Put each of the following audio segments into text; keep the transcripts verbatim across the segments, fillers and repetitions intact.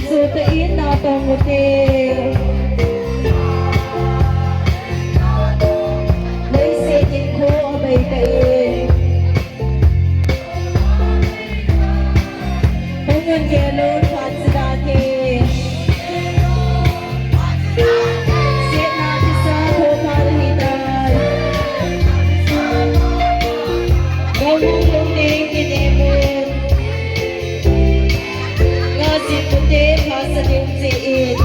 Sota in na tong ute. Leiset in kho abei ta in. Hung un gel un phat sida te. Setna thisa tho phat ahitai. Gam hung lhung ding kinem un. Nga jing ute, phat sa ding cheh in.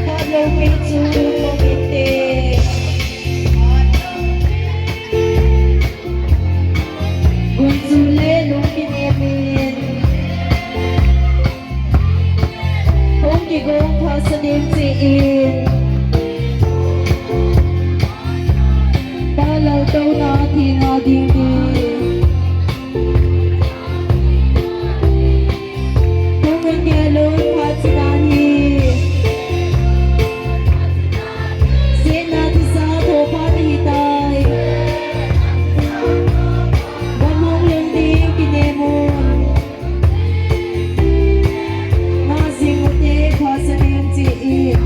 Phat loupi chu lungmong inte. Gunchu le lung kinem in. Hung kigong phat sa ding cheh in. Palal touna thina ding ding. Hung un gel un phat sida hi. Setna thisa tho phat ahitai. Gam hung lhung ding kinem un. Nga jing ute, phat sa ding cheh in.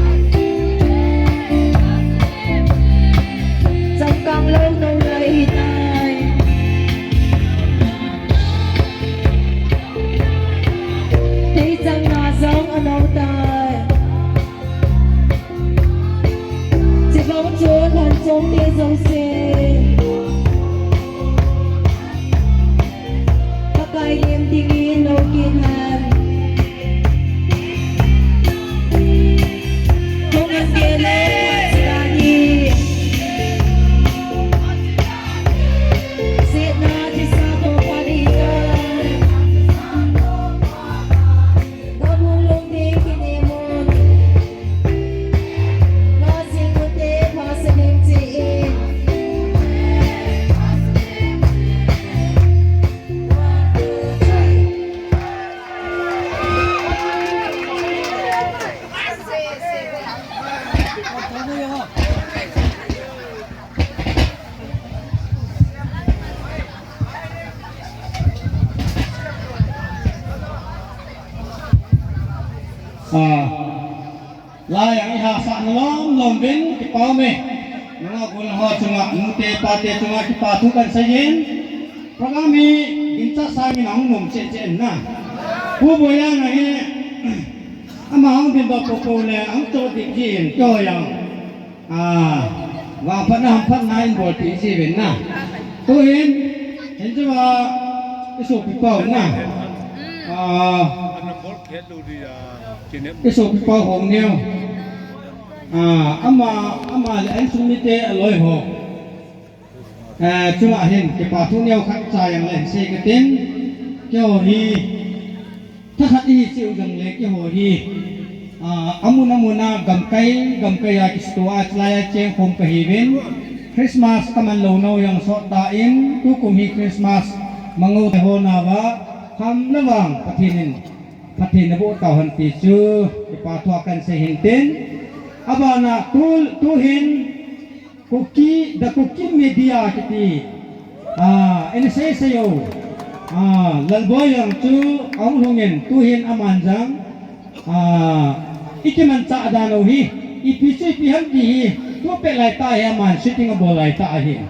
Changkang lou nou lai ahitai. Theichang na jong anou tai. Chibang chun lhan chom te jouse. Pakai lim dingin lou kit hen. Hung un gel un phat sida hi. Setna thisa tho phat ahitai. Gam hung lhung ding kinem un. Nga jing ute, phat sa ding cheh in. Ah, lai ang i hahsatna lom lom uvin kipa ume. Nungah gol ho chunga, nute pate chunga kipa thu kan seiyin. Program hi ginchat sangin ahung nom cheh cheh in na. Pu Boiya na hi, ama hung dingdoh poupou le ahung choh ding jin, keiho jong. Ah, vangphatna hamphatna in bolpeh jiuvin na. Tuhin, hin chu va, i sopipa u na. Ah, i sopipa u Hongneo. Ah, ama, ama le a insung mite aloi ho. Eh, chunga hin kipa thu neokhat cha jong le hin sei katin. Keiho hi, thakhat ihi cheh u jongle keiho hi, ah, amun amun a gamkai, gamkai a kisuto a, chulai a chengkhom kahiuvin. Christmas kaman lou nau jong sot tan, tukum hi Christmas mangou te ho nauva, kham le vang Pathen in phatthei naboh tauhen ti chu kipa thu a kan sei hin tin. Abana tu, tuhin Kuki, The Kuki Media kiti, ah, in sei sei u. Ah, Lalboi jong chu ahung lhungin tuhin aman jong, ah, i kimanchah dan u hi, ipi chu ipi ham ti hi, tu pet laitah hi aman shooting abol laitah ahi.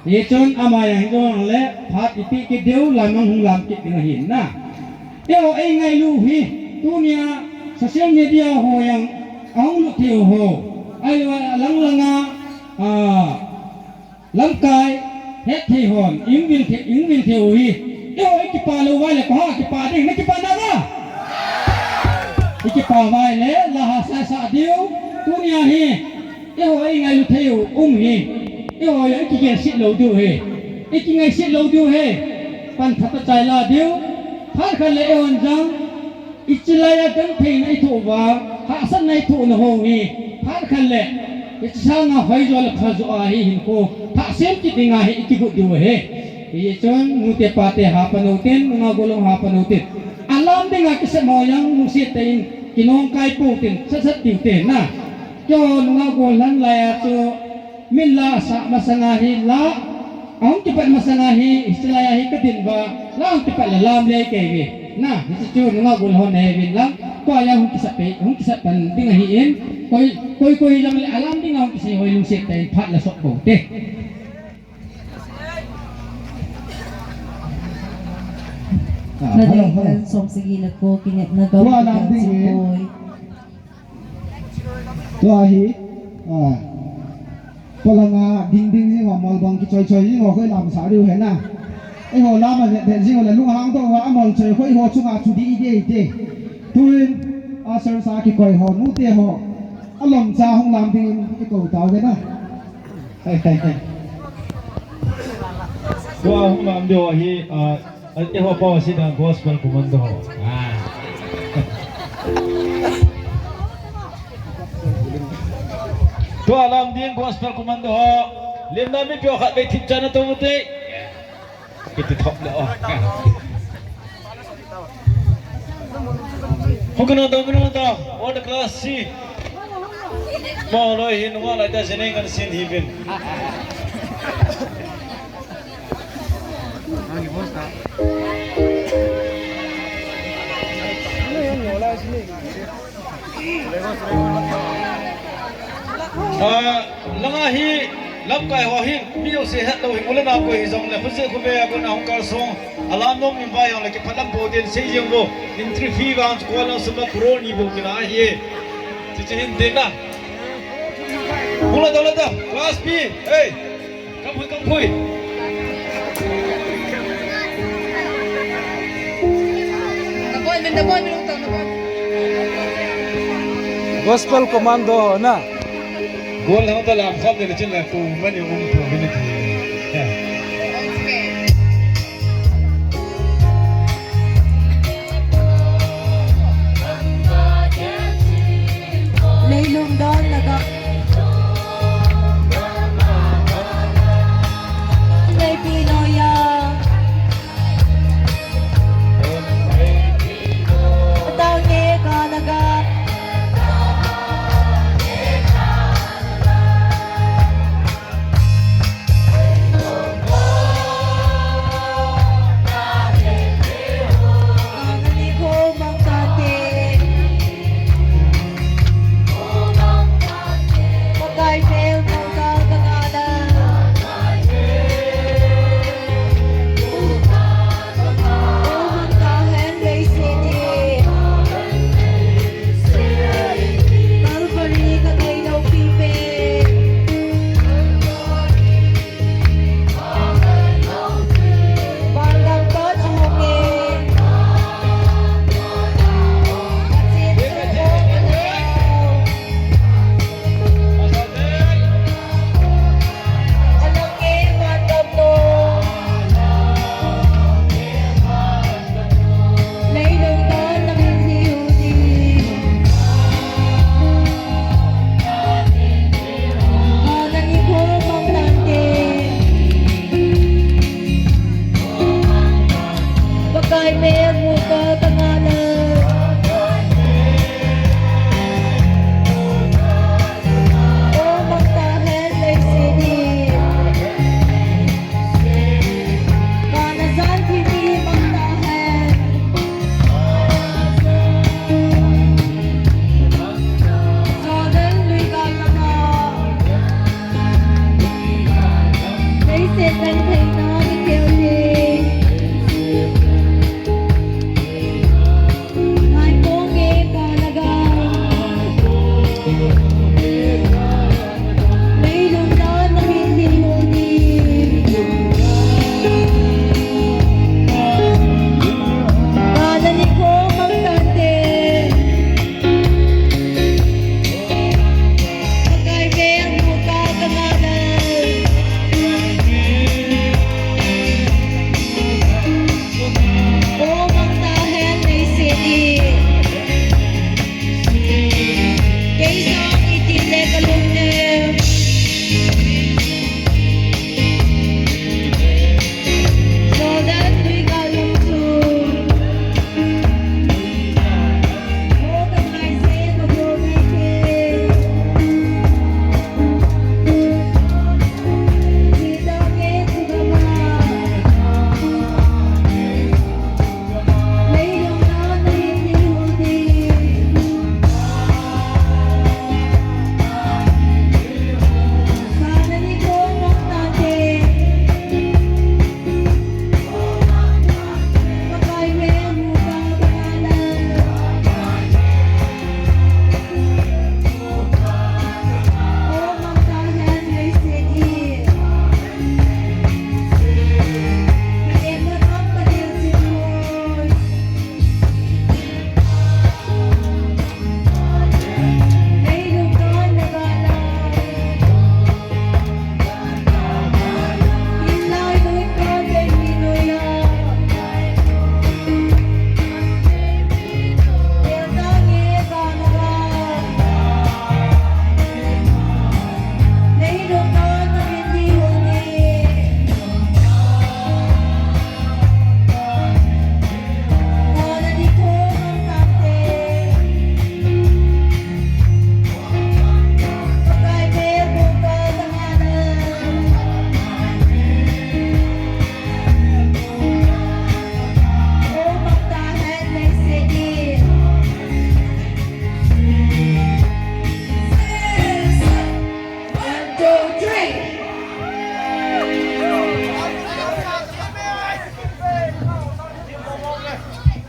Hichun ama jong jong le phat ipeh kit diu, lam jong hung lam kit ding ahi na. Eiho eingailu hi, tunia social media ho jong ahung lut thei u ho. Ahilou le alang langa, ah, lamkai hetthei hon ihung vil thei, ihung vil thei u hi. Eiho ikipa lou uva le koiham akipa ding, nakipa nava? Ikipa uva le la hahsa sah diu. Tunia hi eiho eingailu thei u um hi. Eiho jong ikigel set lou diu hi. Ikingai set lou diu hi. Pan thah tah chai la diu. Phat khat le eihon jong Hiche laiya gentheina ithoh uva, hahsatna ithoh nau hi, phat khat le, hiche sanga hoijo le phajo a hi hinkho thah sem kit dinga hi ikigot diu ahi. Hichun, nute pate hapan utin, nungah golhang hapan utin. Alam dinga kisem ho jong lungset tah in, kinong kai pou tin, sat sat tiu te na. Keiho nungah golhang laiya chu, min la asah masanga hi la, ahung kipat masanga hi, hiche laiya hi kadin uva, Lang kipat le lam le kei ve. Na, hichu chu nunga gol hon he vin lang. Ko ya hung kisat pe, hung kisat pan ding ahi in. Koi, koi, koi lang le alam ding hung kisei hoi lungset pe phat la sok ko te. Ah, hello, hello. Som sagi le ko kinet na gam. Tua lam ding in. Tua hi, ah, polanga ding ding jing ho, mol bang kichoi choi jing ho, koi lam sa riu he na. Eiho lam a vet vet jing ho le lunghang doh uva, amol choi koi ho chunga chu di i dei te. Tuin, a sir sa kikoi ho, nu te ho, alom cha hung lam ding in i kou tau ve na. Hai, hai, hai. Tua hung lam ding ho hi, ah, Ati ho pa si dan gospel commando ho. Ah. Tua lam ding gospel commando ho. Lim na mi pio khat ve thip chana to mute. Kiti thop le o. Hukno to mino to. All the class C. Mo loi hin wa la ta sene kan sin hi bin. Ah, langa hi lamkai ho hin mi jouse hetlou hi mule na koi hi jong le khuje khuve a kona hung kal song alam nom in vai jong le kiphalam po den sei jeng vo entry fee vang chu ko lang suma crore ni bo kila hi. Chichi hin den na. Hung la da la da class B. Hey. Kam hui, kam hui. Na boy, min da boy, min da boy. Gospel commando na. Gol hang ta lam kham ne chin la ku mani um ku mani ti. Leilung don na ga. Nei pi no ya. Atang ye ka na ga.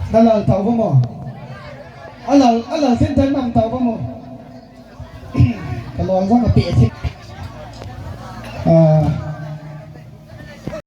Nalal tau ba mo? Alal, alal sin tan nam tau ba mo? Kalol jong ape thi. Ah,